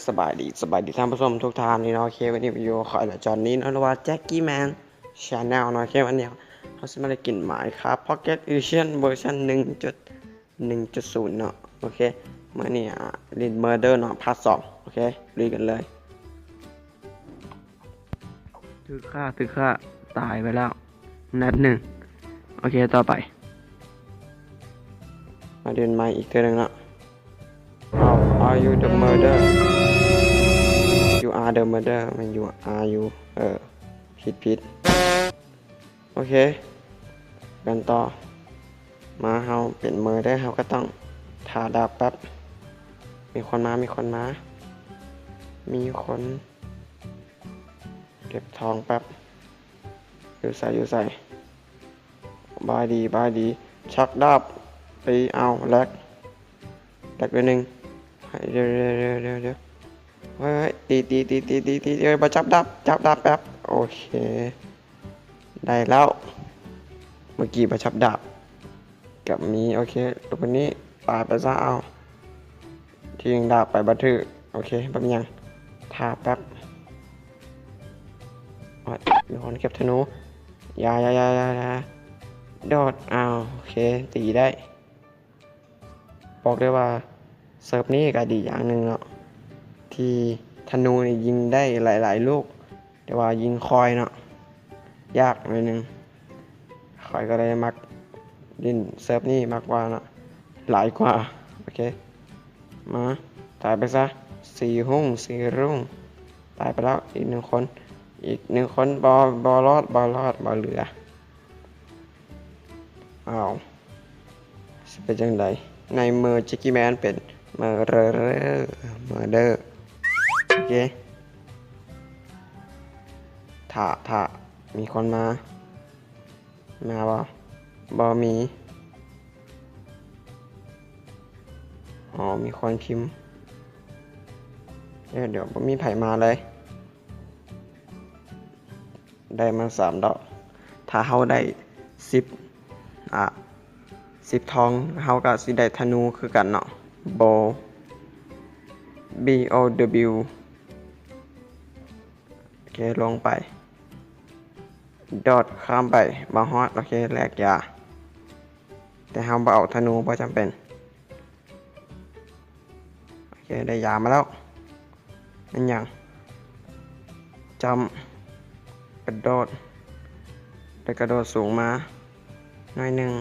ສະບາຍດີ ສະບາຍດີທ່ານຜູ້ຊົມທຸກທ່ານນີ້ເນາະ. ໂອເຄ ວັນນີ້ຢູ່ກັບຂ້ອຍ ຈອນນີ້ເນາະ ຫຼືວ່າ Jackie Man Channel ເນາະ. ໂອເຄ ວັນນີ້ເຮົາຊິມາໄດ້ກິນ Minecraft Pocket Edition ເວີຊັນ ໜຶ່ງຈຸດ ໜຶ່ງຈຸດສູນ ເນາະ. ໂອເຄ ມື້ນີ້ ອ່າ ຫຼິ້ນ Murder ເນາະ ພາກສອງ. ໂອເຄ ລຸຍກັນເລີຍ. ຖືກຂ້າ ຖືກຂ້າ ຕາຍໄປແລ້ວນັດໜຶ່ງ. ໂອເຄ ຕໍ່ໄປ ມາຫຼິ້ນໃໝ່ອີກເທື່ອໜຶ່ງເນາະ. Are you the murder? You are the murder. ແມ່ນ you are you. ເອີ ຜິດ ຜິດ. ໂອເຄ ກັນຕໍ່. ມາ ເຮົາເປັນເມີເດີ ເຮົາກໍຕ້ອງຖ້າດາບແປັບ. ມີຄົນມາ ມີຄົນມາ ມີຄົນເກັບທອງແປັບ. ຢູ່ໃສ ຢູ່ໃສ? ບາຍດີ ບາຍດີ. ຊັກດາບຕີ. ເອົາ ແລັກ ແລັກໜ້ອຍໜຶ່ງ. ດຽວ ດຽວ ດຽວ ເຮີ້ຍ ຕີ ຕີ ຕີ ຕີ ຕີ ຕີ. ເອີ ມາຈັບດາບ ຈັບດາບແປັບ. ໂອເຄ ໄດ້ແລ້ວ. ເມື່ອກີ້ມາຈັບດາບກັບໝີ. ໂອເຄ ຕົວນີ້ຕາຍໄປຊະ. ເອົາ ທີ່ຍິງດາບໄປບໍ່ຖືກ. ໂອເຄ ບໍ່ເປັນຫຍັງ ຖ້າແປັບ. ໂອ້ຍ ມີຄົນເກັບທະນູ. ຢ່າ ຢ່າ ຢ່າ ຢ່າ ໂດດ. ເອົາ ໂອເຄ ຕີໄດ້. ບອກເລີຍວ່າເສີບນີ້ກໍດີຢ່າງໜຶ່ງເນາະ ທີ່ທະນູນີ້ຍິງໄດ້ຫຼາຍໆລູກ ແຕ່ວ່າຍິງຄອຍເນາະ ຍາກໜ້ອຍໜຶ່ງ. ຂ້ອຍກໍເລີຍມັກຫຼິ້ນເສີບນີ້ມາກກວ່າເນາະ ຫຼາຍກວ່າ. ໂອເຄ ມາ ຕາຍໄປຊະ ສີຮຸ່ງ ສີຮຸ່ງ. ຕາຍໄປແລ້ວອີກໜຶ່ງຄົນ ອີກໜຶ່ງຄົນ. ບໍ່ ບໍ່ລອດ ບໍ່ລອດ ບໍ່ເຫຼືອ. ອ້າວ ຊິເປັນຈັ່ງໃດ ໃນເມື່ອ Jackie Man ເປັນ Murderer Murder. ໂອເຄ ຖ້າ ຖ້າ ມີຄົນມາ ມາບໍ່? ບໍ່ມີ. ອໍ ມີຄົນພິມ. ດຽວ ດຽວ ບໍ່ມີໃຜມາເລີຍ. ໄດ້ມາສາມດອກ. ຖ້າເຮົາໄດ້ສິບ ອ່າ ສິບທອງ ເຮົາກໍຊິໄດ້ທະນູຄືກັນເນາະ. Bow B O W. ໂອເຄ ລົງໄປ ໂດດຂ້າມໄປ ບໍ່ຮອດ. ໂອເຄ ແລກຢາ ແຕ່ເຮົາບໍ່ເອົາທະນູ ບໍ່ຈຳເປັນ. ໂອເຄ ໄດ້ຢາມາແລ້ວ. ແມ່ນຫຍັງ? ຈຳ ກະໂດດ ໄດ້ກະໂດດສູງມາໜ້ອຍໜຶ່ງ.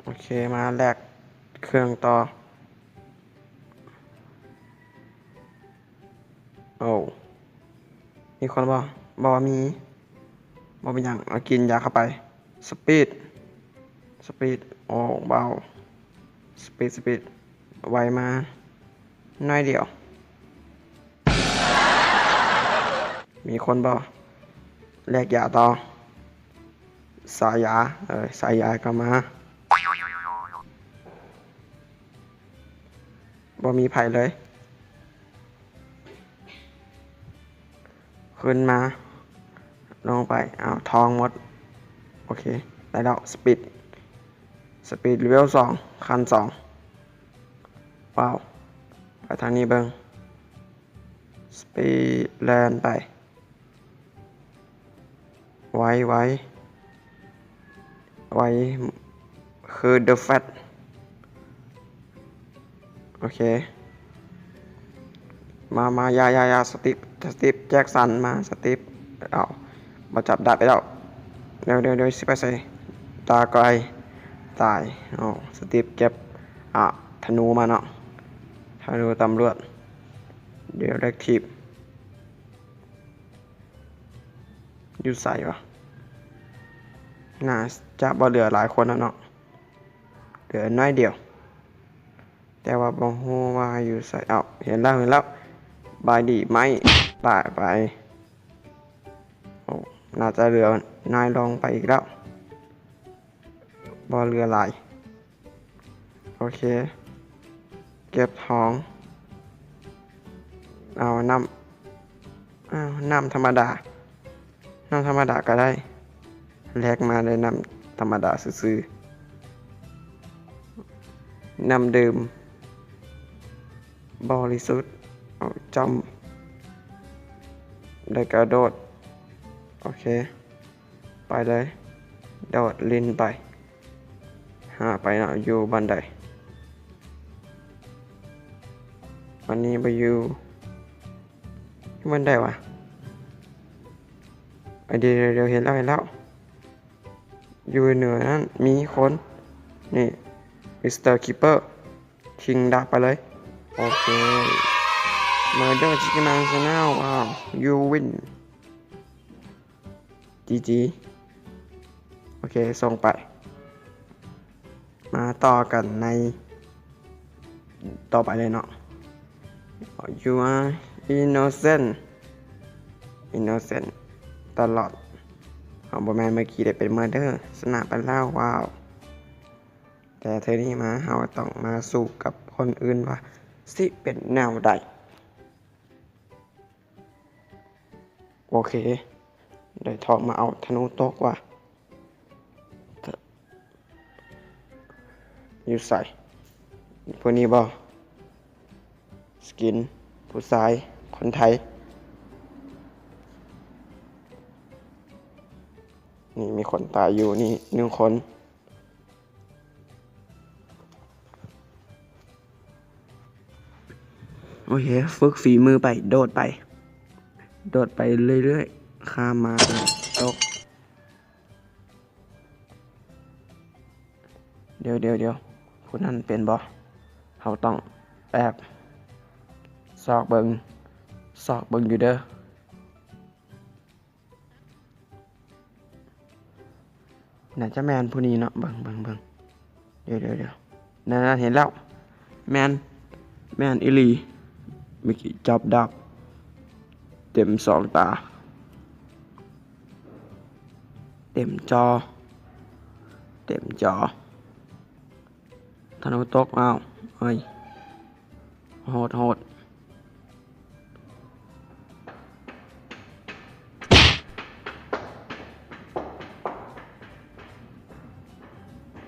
ໂອເຄ ມາແລກເຄື່ອງຕໍ່. ໂອ້ ມີຄົນບໍ່? ບໍ່ມີ. ບໍ່ເປັນຫຍັງ ເອົາ ກິນຢາເຂົ້າໄປ. ສະປີດ ສະປີດ. ໂອ້ ເບົາ. ສະປີດ ສະປີດ. ໄວມາໜ້ອຍດຽວ. ມີຄົນບໍ່? ແລກຢາຕໍ່. ສາຍຢາ ເອີ ສາຍຢາກໍມາ. ບໍ່ມີໃຜເລີຍ. ຂຶ້ນມາ ລົງໄປ. ອ້າວ ທອງໝົດ. ໂອເຄ ໄດ້ແລ້ວ. ສະປີດ ສະປີດເລເວລສອງ ຂັ້ນສອງ. ວ້າວ ໄປທາງນີ້ເບິ່ງ. ສະປີດ ແລ່ນໄປ. ໄວ ໄວ ໄວ ຄື The Flash. ໂອເຄ ມາ ມາ ຢ່າ ຢ່າ ຢ່າ ສະຕິບ ສະຕິບ ແຈັກສັນ ມາ ສະຕິບ. ເອົາ ບໍ່ຈັບດາບໄປແລ້ວ. ເດີວ ເດີວ ເດີວ ຊິໄປໃສ? ຕາກອຍ ຕາຍ. ເອົາ ສະຕິບ ເກັບ ອ່າ ທະນູມາເນາະ ທະນູຕຳຫຼວດ. ເດເລັກທີບ ຢູ່ໃສວະ? ໜ້າຈະບໍ່ເຫຼືອຫຼາຍຄົນແລ້ວເນາະ ເຫຼືອໜ້ອຍດຽວ ແຕ່ວ່າບໍ່ຮູ້ວ່າຢູ່ໃສ. ເອົ້າ ເຫັນແລ້ວ ເຫັນແລ້ວ. ບາຍດີໄມ້ ຕາຍໄປ. ໂອ້ ໜ້າຈະເຫຼືອນ້ອຍລົງໄປອີກແລ້ວ. ບໍ່ເຫຼືອຫຼາຍ. ໂອເຄ ເກັບທອງ. ເອົານ້ຳ ເອົາ ນ້ຳທຳມະດາ ນ້ຳທຳມະດາກໍໄດ້. ແລກມາໄດ້ນ້ຳທຳມະດາຊື່ໆ ນ້ຳດື່ມ. ບໍລິສຸດ ເອົາ ຈຳ ແລ້ວກະໂດດ. ໂອເຄ ໄປເລີຍ ໂດດຫຼິ້ນໄປ ຫາໄປເນາະ ຢູ່ບ່ອນໃດ? ອັນນີ້ບໍ່ຢູ່ ຢູ່ບ່ອນໃດວະ? ເອີ ດຽວໆ ເຫັນແລ້ວ ເຫັນແລ້ວ. ຢູ່ເໜືອນັ້ນມີຄົນ ນີ້ ມິສເຕີຄີບເປີ ຖິ້ມດາບໄປເລີຍ. ໂອເຄ ເມີເດີຊິກແມນຊາແນລ ວ້າວ ຢູວິນ ຈີຈີ. ໂອເຄ ສົ່ງໄປ. ມາຕໍ່ກັນໃນຕໍ່ໄປເລີຍເນາະ. You are innocent innocent ຕະຫຼອດ. ເຮົາບໍ່ແມ່ນ ເມື່ອກີ້ໄດ້ເປັນເມີເດີ ຊະນະໄປແລ້ວ ວ້າວ. ແຕ່ເທື່ອນີ້ມາເຮົາຕ້ອງມາສູ້ກັບຄົນອື່ນວ່າຊິເປັນແນວໃດ. ໂອເຄ ໄດ້ທອງມາ ເອົາ ທະນູຕົກວ່າ ຢູ່ໃສ? ຜູ້ນີ້ບໍ່? ສະກິນຜູ້ຊາຍຄົນໄທ. ນີ້ມີຄົນຕາຍຢູ່ນີ້ໜຶ່ງຄົນ. ໂອເຄ ຝຶກຝີມືໄປ ໂດດໄປ ໂດດໄປເລື້ອຍໆ ຂ້າມມາ ຕົກ. ດຽວໆ ຜູ້ນັ້ນເປັນບໍ່? ເຮົາຕ້ອງແອບຊອກເບິ່ງ ຊອກເບິ່ງຢູ່ເດີ. ໜ້າຈະແມ່ນຜູ້ນີ້ເນາະ ເບິ່ງໆໆ. ດຽວໆໆ ນັ້ນໆ ເຫັນແລ້ວ ແມ່ນ ແມ່ນອີ່ຫຼີ. ເມື່ອກີ້ຈັບດາບເຕັມສອງຕາ ເຕັມຈໍ ເຕັມຈໍ. ທະນູຕົກ ອ້າວ ເອີຍ ໂຫດໆ.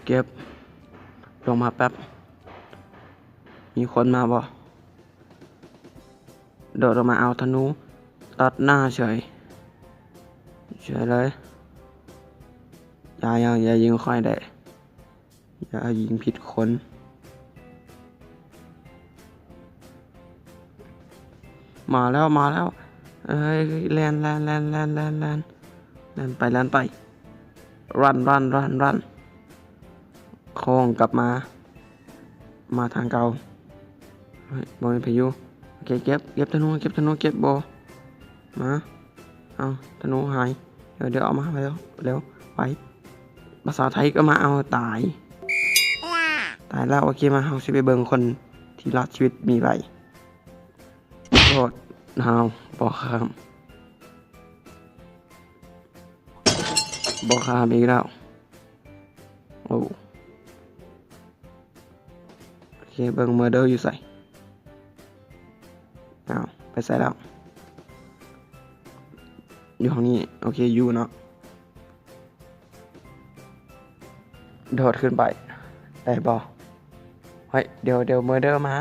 ເກັບ ລົງມາແປັບ. ມີຄົນມາບໍ່? ໂດດລົງມາ ເອົາ ທະນູຕັດໜ້າເສີຍ ເສີຍເລີຍ. ຢ່າ ຢ່າ ຢ່າຍິງຂ້ອຍເດ້. ຢ່າຍິງຜິດຄົນ. ມາແລ້ວ ມາແລ້ວ. ເອີຍ ແລ່ນ ແລ່ນ ແລ່ນ ແລ່ນ ແລ່ນ ແລ່ນໄປ ແລ່ນໄປ. ຣັນ ຣັນ ຣັນ ຣັນ. ໂຄ້ງກັບມາ ມາທາງເກົ່າ. ເຮີ້ຍ ບໍ່ມີໃຜຢູ່. ໂອເຄ ເກັບ ເກັບທະນູ ເກັບທະນູ ເກັບບໍ່? ມາ ເອົາ ທະນູຫາຍ. ດຽວ ດຽວ ເອົາມາ ເລັວ ເລັວ ໄປ. ພາສາໄທກໍມາ. ເອົາ ຕາຍ ຕາຍແລ້ວ. ໂອເຄ ມາ ເຮົາຊິໄປເບິ່ງຄົນທີ່ລອດຊີວິດມີໃຜ. ໂທດ ເຮົາບໍ່ຂ້າມ ບໍ່ຂ້າມອີກແລ້ວ. ໂອ້ ໂອເຄ ເບິ່ງເມີເດີຢູ່ໃສ? ອ້າວ ໄປໃສແລ້ວ? ຢູ່ຫ້ອງນີ້. ໂອເຄ ຢູ່ເນາະ. ໂດດຂຶ້ນໄປໄດ້ບໍ່? ເຮີ້ຍ ດຽວ ດຽວ ເມີເດີມາ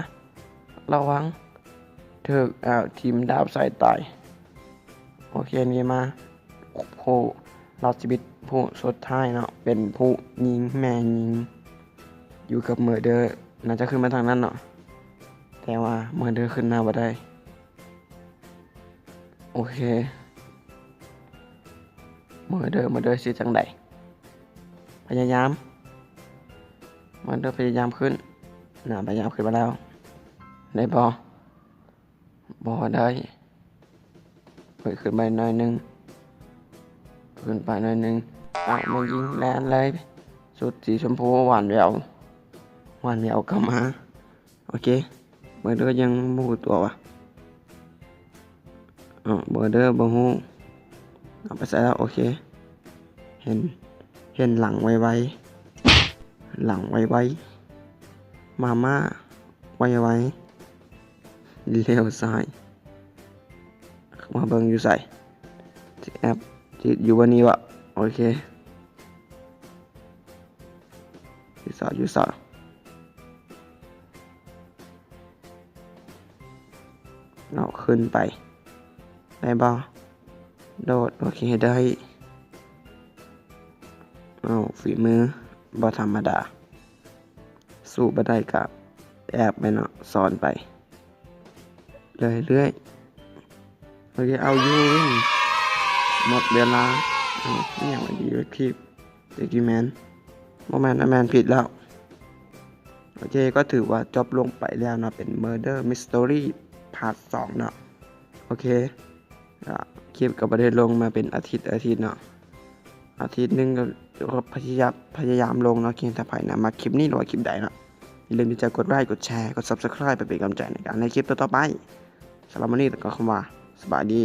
ລະວັງ ຖືກ ອ້າວ ຖິ້ມດາບໃສ່ຕາຍ. ໂອເຄ ນີ້ມາ ຜູ້ລອດຊີວິດຜູ້ສຸດທ້າຍເນາະ ເປັນຜູ້ຍິງ ແມ່ຍິງ ຢູ່ກັບເມີເດີ. ໜ້າຈະຂຶ້ນມາທາງນັ້ນເນາະ ແຕ່ວ່າເມີເດີຂຶ້ນມາບໍ່ໄດ້. ໂອເຄ ເມີເດີ ເມີເດີຊິຈັ່ງໃດ? ພະຍາຍາມ ເມີເດີພະຍາຍາມຂຶ້ນ. ໜ້າພະຍາຍາມຂຶ້ນມາແລ້ວ ໄດ້ບໍ່? ບໍ່ໄດ້. ເຮີ້ຍ ຂຶ້ນໄປໜ້ອຍໜຶ່ງ ຂຶ້ນໄປໜ້ອຍໜຶ່ງ. ອ້າວ ມາຍິງ ແລ່ນເລີຍ. ຊຸດສີຊົມພູ ຫວານແຫວວ ຫວານແຫວວກໍມາ. ໂອເຄ ເບີເດີຍັງບໍ່ຮູ້ຕົວວະ. ເອີ ເບີເດີບໍ່ຮູ້ ເອົາໄປໃສ່ແລ້ວ. ໂອເຄ ເຫັນ ເຫັນຫຼັງໄວໆ ຫຼັງໄວໆ ມາມ່າໄວໆ ລ້ຽວຊ້າຍ. ມາເບິ່ງຢູ່ໃສ? ຊິແອບ ຊິຢູ່ບ່ອນນີ້ວະ? ໂອເຄ ຢູ່ໃສ? ຢູ່ໃສ? ເນາະ ຂຶ້ນໄປ ໄດ້ບໍ່? ໂດດ ໂອເຄ ໄດ້. ເອົາ ຝີມືບໍ່ທຳມະດາ ສູ້ບໍ່ໄດ້ກະແອບໄປເນາະ ຊ້ອນໄປເລື້ອຍໆ. ໂອເຄ ເອົາຢູ່ ວິນ ໝົດເວລາ. ເອົາ ອີ່ຫຍັງວະ ດີເວັກທີບ ເດກິແມນ ບໍ່ແມ່ນ ແມ່ນ ຜິດແລ້ວ. ໂອເຄ ກໍຖືວ່າຈົບລົງໄປແລ້ວເນາະ ເປັນ Murder Mystery ພາກສອງເນາະ. ໂອເຄ ກໍຄລິບກໍບໍ່ໄດ້ລົງມາເປັນອາທິດ ອາທິດເນາະ ອາທິດໜຶ່ງກໍ ກໍພະຍາຍາມ ພະຍາຍາມລົງເນາະ. ເພງຖ້າໃຜນະ ມັກຄລິບນີ້ ຫຼືວ່າຄລິບໃດເນາະ ຢ່າລືມທີ່ຈະກົດໄລ ກົດແຊ ກົດ Subscribe ໄປເປັນກຳລັງໃຈໃນການເຮັດຄລິບຕໍ່ໆໄປ. ສຳລັບມື້ນີ້ກໍຄຳວ່າ ສະບາຍດີ.